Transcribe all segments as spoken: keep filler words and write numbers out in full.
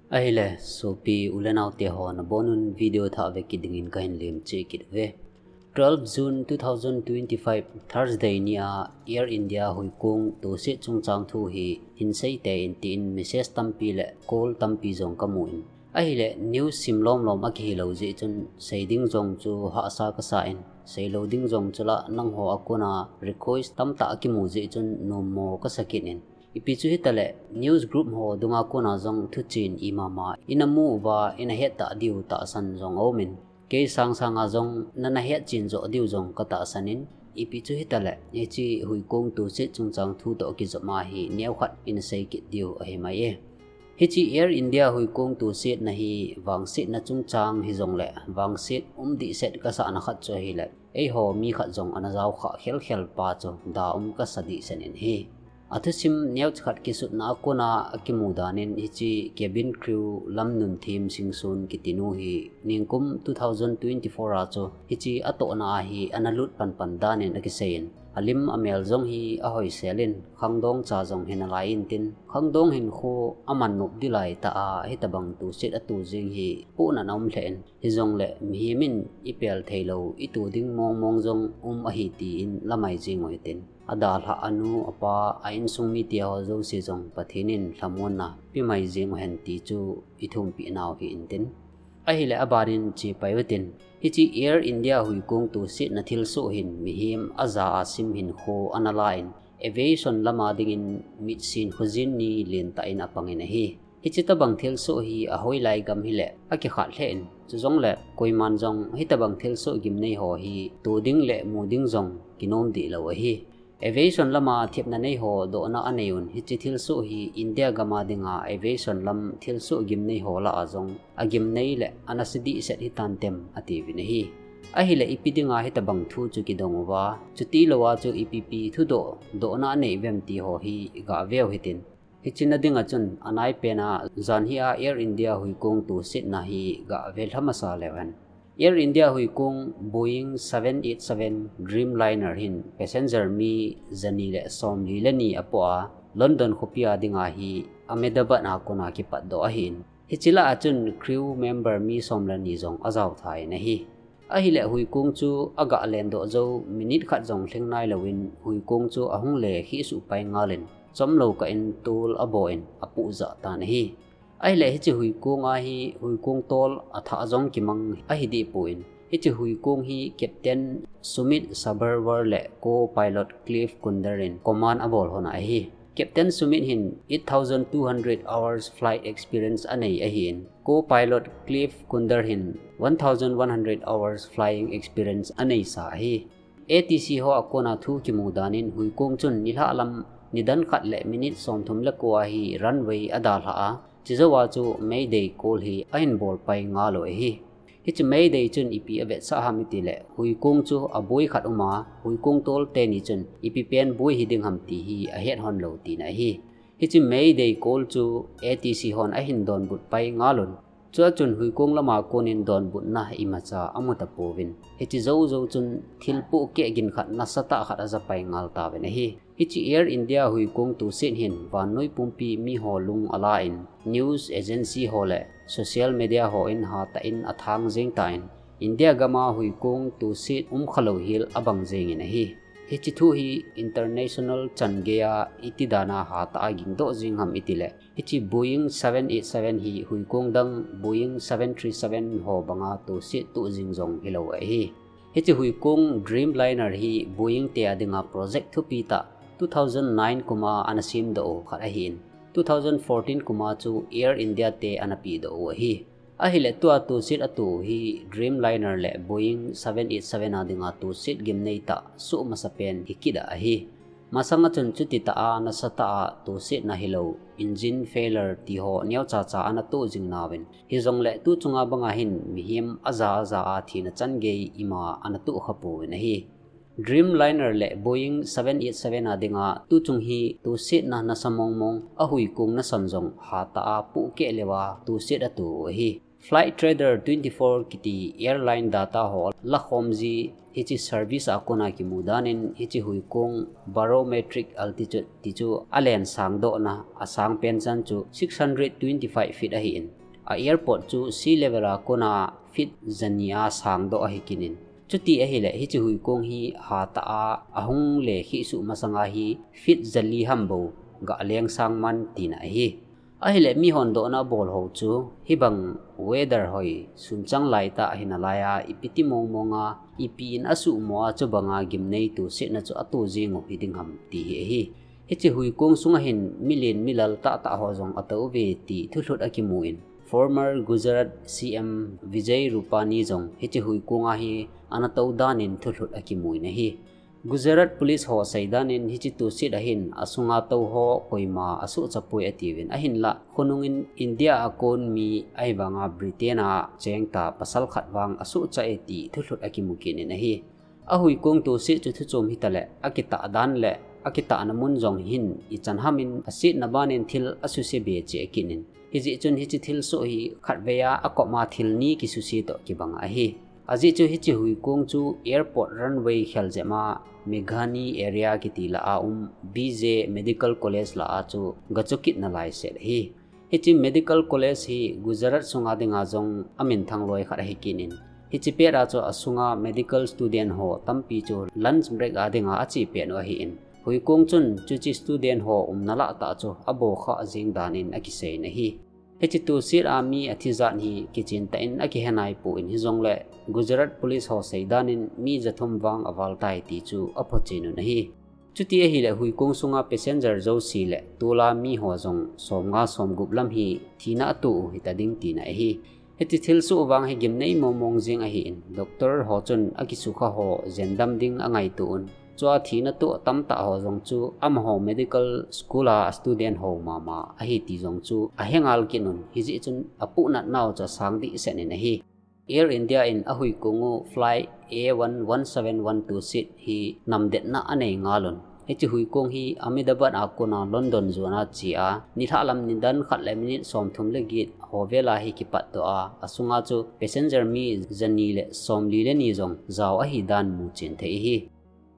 Ahile, sopi u le nao te ho, nabonun video thah ve kit dingin kahin lemcheh kit uve. Twelve June two thousand twenty-five, Thursday nia Air India huikong tohset chungchang thu hi hin sei tein tin message tampi le call tampi jong kamun. Ahile, news sim lomlom akihilou jeh chun sei ding jong chu hahsa kasan, seilou ding jong chu la nangho a kona request tamtah akimu jeh chun nommo kasa kit in. Ipi chu hitaleh, news group ho dunga kona jong thuchen imama ina mu uva, ina het tah diu tahsan jong aumin. Kei sangsanga jong nana het chen joh diu jong katahsan in, ipi chu hitaleh, hiche huikong tohset chungchang thu toh kijopma hi neokhat ina sei kit diu ahi mai e. Hiche Air India huikong tohsetna hi vangsetna chungchang hijongleh, vangset um dihset kasahna khat chu ahileh, eiho mi khat jong ana jaokhah khelkhel pa chu da um kasa dihset in ahi. Athusim neokhat kisutna a kona akimu danin hiche cabin crew Lamnunthem Singson kitinu hi ningkum two thousand twenty-four a chu hiche atohna a hi ana lut panpan danin akiseiyin. Alim amel jong hi ahoiselin, khangdong cha jong hina lai intin, khangdong hinkho aman nop ding lai tah a, hitabang tohset ato jing hi pohnat aum lheh in, hijongleh mihem in ipel theilou, ito ding mongmong jong um ahi tin lamai jing u hitin. Adalhah anu, apa, a insung mite ho jouse jong Pathen in lhamonna pemai jing uhen ti chu ithumpeh nau hi intin. Ahileh abanin chepai utin. Hiche Air India huikong tohsetna thilsoh hin mihem aja a sim hinkho ana la in, aviation lama dingin mitsin khojin ni lentah in apangin ahi. Hiche tabang thilsoh hi ahoilai gam hileh akikhat lheh in, chujongleh koiman jong hitabang thilsoh gimnei ho hi to ding le mu ding jong kinom deh lou ahi. Aviation lama thepna nei ho dohna anei un, hiche thilsoh hi India gama dinga aviation lam thilsoh gimnei ho lah a jong agimnei le anase dihset hitantem atiuvin ahi. Ahileh ipi dinga hitabang thu chu kidong uva, chuti louva chu ipi ipi thudoh dohna anei uvem ti ho hi gaveu hitin. Hiche na dinga chun anaipen a jan hi a Air India huikong tohsetna hi gave lha masa leuhen. Air India huikong Boeing seven eight seven Dreamliner hin passenger mi jani le somli le ni apoh a, London khopi a dinga hi Ahmedabad a kona kipatdoh ahin. Hiche lah a chun crew member mi som le ni jong ajao tha in ahi. Ahileh huikong chu aga lendoh jou minute khat jong lhing nailouvin huikong chu ahung le khehsuh pai ngalin, chomlou kah in tol aboh in apohjah tan ahi. Ahileh hiche huikong a hi huikong tol athah jong kimang ahi dehpon, hiche huikong hi Captain Sumit Sabharwal le Co-pilot Cliff Kunder in command abol lhon ahi. Captain Sumit hin eight thousand two hundred hours flight experience anei ahin, Co-pilot Cliff Kunder hin one thousand one hundred hours flying experience aneisa ahi. A T C ho a kona thu kimu danin huikong chun nilhah lam nidan khat le minute somthum le ko a hi runway adalhah a, chujouva chu Mayday call hi ahin bolpai ngal u ahi. Hiche Mayday chun ipi avetsah ham itileh, huikong chu aboi khat uma, huikong tol teni chun ipi pen boi hiding ham ti hi ahet lhon lou tina ahi. Hiche Mayday call chu A T C hon ahin donbut pai ngal un. Chua chun huikong lama konin donbutna imacha amu tapouvin, hiche joujou chun thil pohkeh gin khat nasatah khat ajapai ngal tauvin ahi. Hiche Air India huikong tohset hin vannoi pumpi miho lung ala in, news agency ho le social media ho in hatah in athang jeng tan, India gama huikong tohset umkhalou hel abang jengin ahi. Hiche thu hi international changeiya iti dana hatah a gingdoh jeng ham itileh, hiche Boeing seven eight seven hi huikong dang Boeing seven three seven ho banga tohset toh jeng jong hilou ahi. Hiche huikong Dreamliner hi Boeing te a dinga project thupi tah two thousand nine kuma ana semdoh u khat ahin, two thousand fourteen kuma chu Air India te ana pehdoh u ahi. Ahileh tua tohset ato u hi Dreamliner le Boeing seven eight seven a dinga tohset gimnei tah soh masapen hikit a ahi. Masanga chun chutitah a nasatah a tohsetna hilou, engine failure ti ho neocha cha ana toh jing nauvin, hijongleh tuchunga banga hin mihem aja aja a thina changei ima ana toh khapouvin ahi. Dreamliner le Boeing seven eight seven a dinga tuchung hi tohsetna nasa mongmong, ahuikong nasan jong hatah a pohkeh leuva tohset ato u ahi. Flight Radar twenty-four kiti airline data ho lakhom ji hiche service a kona kimu danin hiche huikong barometric altitude ti chu alen sangdohna asang pen chan chu six hundred twenty-five feet ahin, a airport chu sea level a kona feet jani a sangdoh ahi kit in. Chuti ahile hiche huikong hi hatah a ahung le khisuh masanga hi feet jali ham bou ga leng sang man tina ahi. Ahile mihon dohna abol ho chu hibang weather hoi sunchang laitah ahi nalai a, ipi ti mong mong a, ipi in asuhmo a chubanga gimnei tusetna chu ato jing u hiding ham ti hi ahi. Hiche huikong sunga hin milen milal tahtah ho jong atou ve ti thulhut akimu in, former Gujarat C M Vijay Rupani jong hiche huikong a hi ana tou danin thulhut akimu in ahi. Gujarat Police ho seidan in hiche tuset ahin asunga tou ho koima asuhcha poi atiuvin, ahinlah khonung in India a kon mi ahivanga Britain a cheng ta pasal khat vang asuhcha e ti thulhut akimu kit in ahi. Ahuikong tuset chu thuchom hitaleh akitah dan le akitahna mun jong hin ichan ham in asetna ban in thil asuse be cheh kit in, hijeh chun hiche thilsoh hi khatvei a akoma thil ni kisuse toh kibang ahi. Ajeh chu hiche huikong chu airport runway khel jep a Meghani area kiti lah a um B J Medical College lah a chu gacho kit nalai set ahi. Hiche Medical College hi Gujarat sunga dinga jong aminthang loi khat ahi kit in, hiche pet a chu asunga medical student ho tampi chu lunch break a dinga ache pet u ahin, huikong chun chuche student ho umna lahtah chu abokhah jing dan in akisei in ahi. Hiche tuset a mi athi jat hi kichen tah in akihe naipoi, hijongle Gujarat Police ho seidan in mi jathum vang aval tai ti chu aphochen un ahi. Chuti ahile huikong sunga passenger jouse le tola mi ho jong somnga somgup lam hi thina ato u hita ding tina ahi. Hiche thilsoh vang hi gimnei mong mong jing ahin, doctor ho chun akisukha ho jendam ding angaito un. Chua thina toh tamtah ho jong chu amaho medical school a student ho mama ahi ti jong chu ahe ngal kit un, hijeh chun apuhnat nau chu asang dehset in ahi. Air India in ahuikong u flight A one one seven one tuset hi namdetna anei ngal un. Hiche huikong hi Ahmedabad a kona London jona che a, nilhah lam nidan khat le minute somthum le get ho vel a hi kipatdoh a, asunga chu passenger mi jani le somli le ni jong jao ahi dan muchen thei ahi.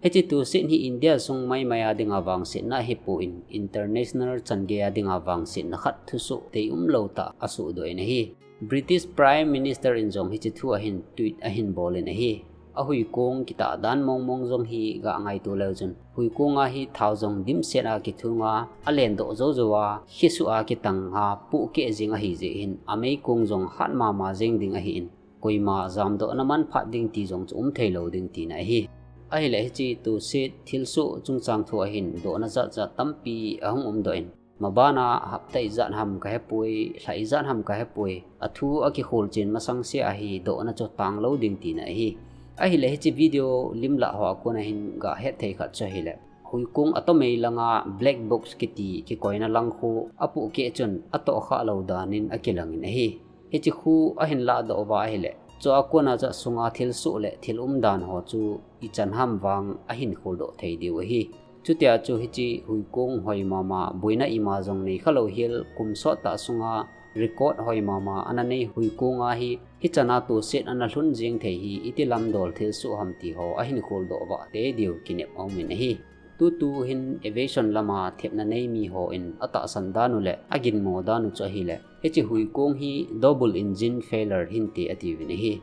Hiche tuset hi India sung maimai a dinga vangsetna ahipon international changei a dinga vangsetna khat thusoh tei umlou tah asohdoh in ahi. British Prime Minister in jong hiche thu ahin tweet ahin bol in ahi. Ahuikong kitah dan mong mong jong hi ga ngaito leu chun, huikong a hi thao jong dimset a kithung a, alendoh jou jou a, khisuh a kitang a pohkeh jing ahijeh hin, ameikong jong hat mama jeng ding ahin, koima jamdohna manphat ding ti jong chu um theilou ding tina ahi. Ahile hiche tuset thilsoh chungchang thu ahin dohna jat jat tampi ahung umdoh in, mabana hapta ijat ham kahepoi, lha ijat ham kahepoi, athu akikholchen masang sea hi dohna chu tanglou ding tina ahi. Ahile hiche video lim lah hoa kona hin gahet thei khat chu ahile, huikong atomei langa black box kiti kikoina lang khu apohkeh chun atohkhah lou dan in akilang in ahi. Hiche khu ahin lahdoh uva ahile, chua kona chu asunga thilsoh le thil umdan ho chu ichan ham vang ahin kholdoh thei diu ahi. Chutia chu hiche huikong hoi mama, boina ima jong neikhalou hel, kum sottah sunga record hoi mama ana nei huikong a hi, hichan a tuset ana lhun jeng thei hi iti lamdol thilsoh ham ti ho ahin kholdoh vah tei diu kinep aum in ahi. Tutu hin aviation lama thepna nei mi hon atahsan dan u le aginmo dan u chu ahile, hiche huikong hi double engine failure hinte atiuvin ahi.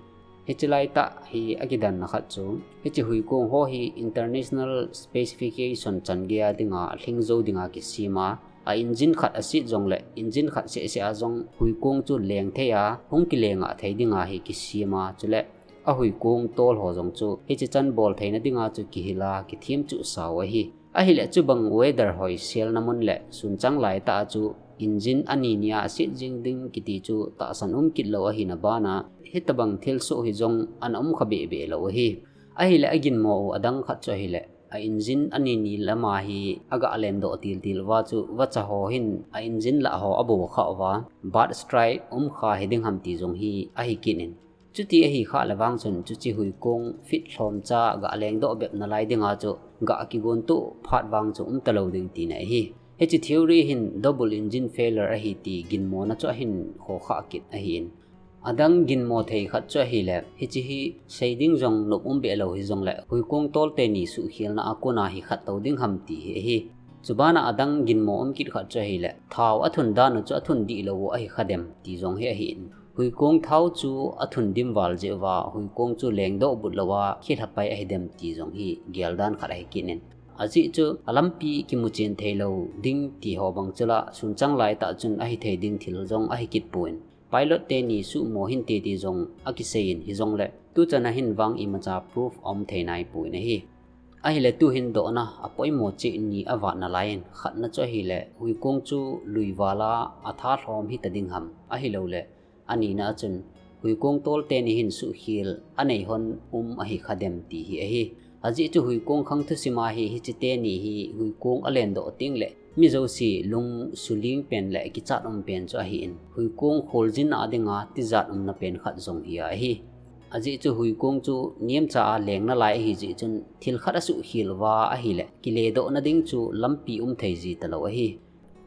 Hiche laitah hi akidanna khat chu, hiche huikong ho hi international specification changei a dinga lhingjou dinga kisem a, a engine khat aset jongle engine khat sehseh a jong huikong chu leng thei a, hung kilengah thei dinga hi kisem a, chule ahuikong tol ho jong chu hiche chan bol theina dinga chu kihil a, kithemchuhsau ahi. Ahile chubang weather hoiselna mun le sunchang laitah a chu engine ani nia aset jing ding kiti chu tahsan um kit lou ahina bana, hitobang thilsoh hi jong ana umkha behbeh lou ahi. Ahile aginmo u adang khat chu ahile, a engine ani ni lama hi aga lendoh til til uva chu vacha ho hin a engine lah ho abokhah uva, bird strike umkha hiding ham ti jong hi ahi kit in. Chuti ahikhah le vang chun chuche huikong feet lhomcha ga lengdoh bep nalai dinga chu ga kigontoh phat vang chu umtalou ding tina ahi. Hiche theory hin double engine failure ahi ti ginmona chu ahin khokhah kit ahin. Adang ginmo thei khat chu ahile, hiche hi seiding jong nop um behlou hijongle, huikong tol teni suhkhelna a kona hi khat tou ding ham ti hi ahi. Chubana adang ginmo um kit khat chu ahile, thao athun dan u chu athun dihlou u ahi kha dem ti jong hi ahin. Huikong thao chu athun dim val jeh uva, huikong chu lengdoh but louva, khilhapai ahi dem ti jong hi geldan khat ahi kit in. Ajeh chu alampi kimuchen theilou ding ti ho bang chu la, sunchang laitah chun ahi thei ding thil jong ahi kit pon. Pilot teni suhmo hinte ti jong akisei in hijongle, tuchan a hin vang imacha proof aum thei nai pon ahi. Ahile tuhin dohna apoimo cheh ni avat nalai in, khatna chu ahile, huikong chu lui val a atha lhom hita ding ham, ahilouleh, anina a chun, huikong tol teni hin suhkhel anei hon um ahi kha dem ti hi ahi. Ajeh chu huikong khang thusim a hi, hiche teni hi huikong alendoh tengle, mi jouse lung suling pen le kichat um pen chu ahin, huikong kholjin a dinga tijat umna pen khat jong hi ahi. Ajeh chu huikong chu nemcha a leng nalai ahi jeh chun, thil khat asuhkhel uva ahile, kiledohna ding chu lampi um thei ji talou ahi.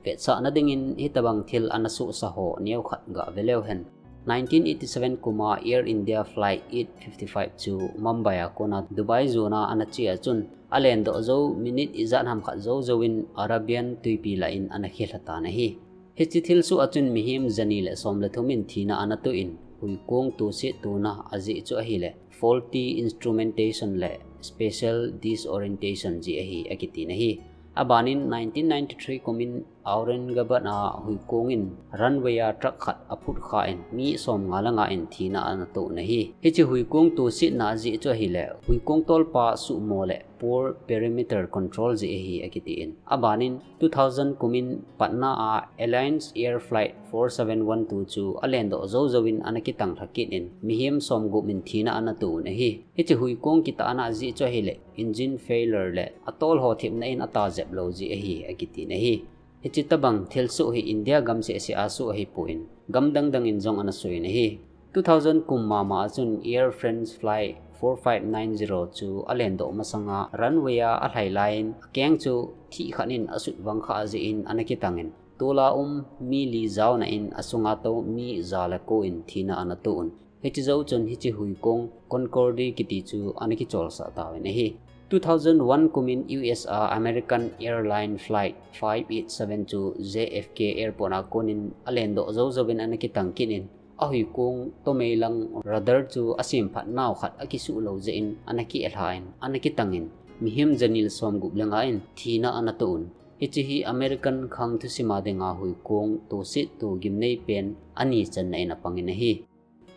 Vetsahna dingin hitabang thil ana sohsa ho neokhat gah ve leu hen. Nineteen eighty-seven kum a Air India Flight eight fifty-five chu Mumbai a kona Dubai jona ana che a chun, alendoh jou minute ijat ham khat jou jouvin Arabian tuipi lah in ana khilha tan ahi. Hiche thilsoh a chun mihem jani le som le thum in thina ana toh in, huikong tohset tona ajeh chu ahile, faulty instrumentation le spatial disorientation jeh ahi akitin ahi. Abanin nineteen ninety-three kumin Aurangabad a huikong in runway a truck khat aphut kha in mi som nga le nga in thina ana toh un ahi. Hiche huikong tohsetna ajeh chu ahile, huikong tolpa suhmo le poor perimeter control jeh ahi akitin. Abanin two thousand kumin Patna a Alliance Air Flight four seven one two chu alendoh jou jouvin ana kitang lha kit in mihem som gup in thina ana toh un ahi. Hiche huikong kitahna ajeh chu ahile, engine failure le atol ho thepna in ata jep lou jeh ahi akitin ahi. Hiche tabang thilsoh hi India gam seh seh a soh ahipon, gam dang dang in jong ana soh in ahi. Two thousand kum mama a chun Air France Flight four five nine zero chu alendoh masanga runway a alhai lai in akeng chu thih khat in asut vang kha jeh in ana kitang in, tol a um mi li jaona in asunga tou mi ja le ko in thina ana toh un. Hiche jou chun hiche huikong Concorde kiti chu ana kicholsah tauvin ahi. Two thousand one kumin U S a American Airline Flight five eight seven chu J F K Airport a konin alendoh jou jouvin ana kitang kit in, ahuikong tomei lang radar chu asemphat nau khat akisuh lou jeh in ana kielha in ana kitang in, mihem jani le som gup le nga in thina ana toh un. Hiche hi American khang thusim a dinga huikong tohset to gimnei pen ani channa in apang in ahi.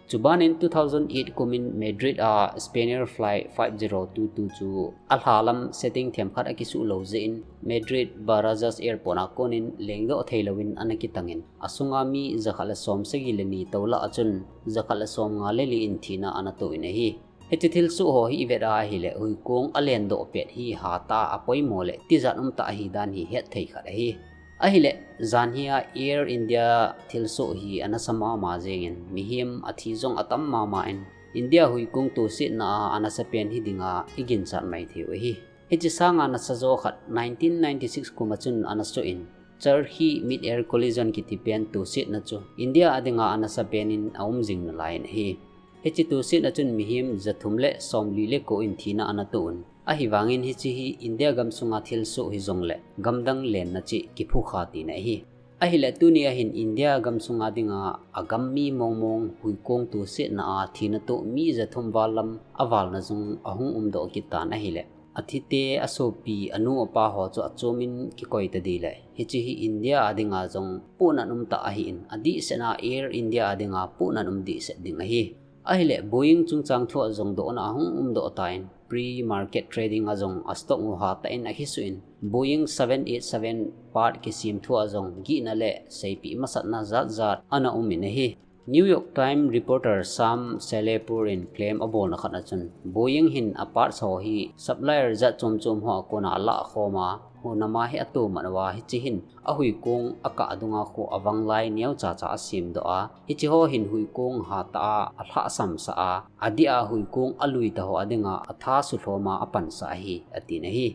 Chubanin two thousand eight kumin Madrid a Spanair Flight five zero two two chu alha lam setting themkhat akisuh lou jeh in Madrid Barajas Airport a konin lengdoh thei louvin ana kitang in, asunga mi jakhat le som sagi le ni tou lah a chun jakhat le som nga le li in thina ana toh in ahi. Hiche thilsoh ho hi ivet a ahile, huikong alendoh pet hi hatah a apoimo le tijat umtah ahi dan hi hetthei khat ahi. Ahile, jan hi a Air India thilsoh hi ana sa mama jeng in, mihem athi jong atam mama in, India huikong tohsetna a ana sa pen hi dinga iginchat mai thei u ahi. Hiche sanga nasa jo khat nineteen ninety-six kum a chun ana soh in, Cherkhi Mid-Air Collision kiti pen tohsetna chu India a dinga ana sa pen in aum jing nalai in ahi. Hiche tohsetna chun mihem jathum le somli le ko in thina ana toh un. Ahivangin hiche hi India gamsunga thilsoh hijongle gamdang lenna cheh kiphukha tina ahi. Ahile tuni a hin India gamsunga dinga agam mi mongmong huikong tohsetna a thina toh mi jathum val lam avalna jong ahung umdoh kit tan ahile, athite, asopi, anu apa ho chu achom in kikoi tadih le, hiche hi India a dinga jong pohnat umtah ahin, adihset a Air India a dinga pohnat um dihset ding ahi. Ahile, Boeing chungchang thua jong dohna ahung umdoh tan, pre-market trading a jong a stock u hatah in akisuh in, Boeing seven eight seven part kisem thua jong gihna le seipeh masatna jatjat ana um in ahi. New York Times reporter Sam Salepour in claim abolna khat a chun, Boeing hin a parts ho hi supplier jat chom chom ho a kona alah khom a, hunam a hi atohmat uva, hiche hin ahuikong akah dunga khu avang lai neocha cha asemdoh a, hiche ho hin huikong hatah a alhahsam sah a, adih a huikong alui ta ho a dinga atha sulhom a apansah ahi, atin ahi.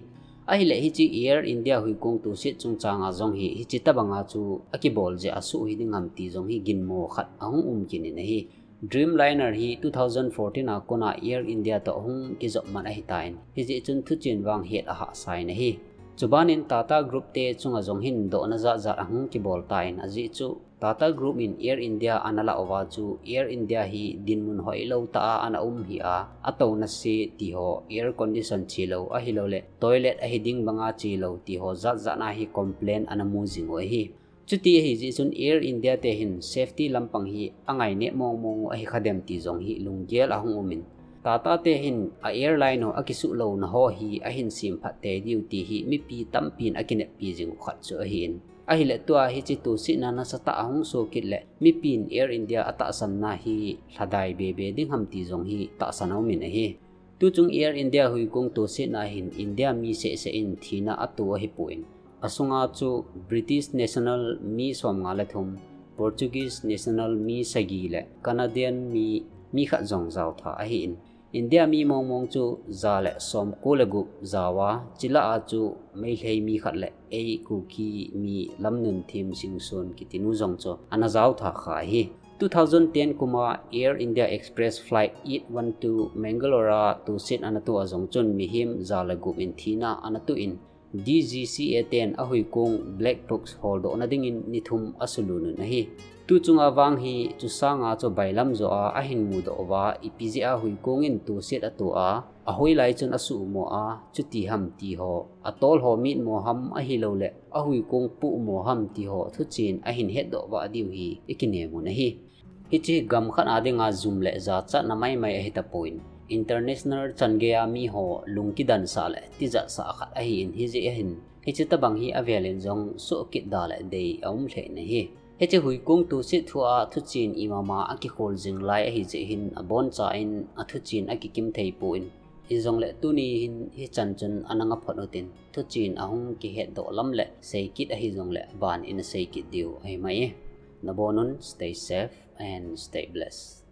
Ahile hiche Air India huikong tohset chungchanga jong hi, hiche tabanga chu akibol jeh a soh hi ding ham ti jong hi ginmo khat ahung um kit in ahi. Dreamliner hi two thousand fourteen a kona Air India toh hung kijop man ahitan, hijeh chun thuchen vang het ahahsa in ahi. Chubanin Tata Group te chunga jong hin dohna jatjat ahung kibol tan, ajeh chu Tata Group in Air India ana lah uva chu Air India hi dinmun hoilou tah a ana um hih a, atouna se tiho, air condition chelou ahilouleh toilet ahi ding banga chelou tiho jatjat na hi complain ana mu jing u ahi. Chuti ahijeh chun Air India te hin safety lampang hi angai neh mongmong u ahi kha dem ti jong hi lunggel ahung um in, Tata te hin a airline u akisuh louna ho hi ahin semphat tei diu ti hi mipi tampin akineppi jing u khat chu ahin. Ahileh tua hiche tosetna nasatah ahung soh kit leh mipin Air India atahsanna hi lhadai bebe ding ham ti jong hi tahsan aumin ahi. Tuchung Air India huikong tosetna hin India mi sehseh in thina ato ahipon, asunga chu British national mi somnga le thum, Portuguese national mi sagi le Canadian mi, mi khat jong jaotha ahin. India mi mongmong chu ja le somko le gup jaova, chulah a chu Meitei mi khat le ei Kuki mi Lamnunthem Singson kitinu jong chu ana jaotha kha ahi. Two thousand ten kuma Air India Express Flight eight one two Mangalore a toset ana toh a jong chun mihem ja le gup in thina ana toh in, DGCA ten ahuikong black box holdohna dingin ni thum asulut un ahi. Tuchunga vang hi chusanga chu bailam joh a ahin mudoh uva, ipi jeh a huikong in toset atoh a, ahoilai chun asuhmo a, chuti ham tiho, atol ho mitmo ham ahilouleh ahuikong pohmo ham tiho thuchen ahin hetdoh vah diu hi ikinem un ahi. Hiche gam khat a dinga jum le jachatna maimai ahitapon, international chan geiya miho lungkidansah le tijatsah khat ahin, hijeh ahin hiche tobang hi avelin jong sohkit da le dei aum lheh in ahi. Hiche huikong toset thua thuchen imama akikhol jing lai ahijeh hin aboncha in athuchen akikim theipon, hijongle tuni hin hichan chun ana ngaphot utin, thuchen ahung kihetdoh lam le seikit ahijongle ban in seikit diu ahimai e. Nabonun stay safe and stay blessed.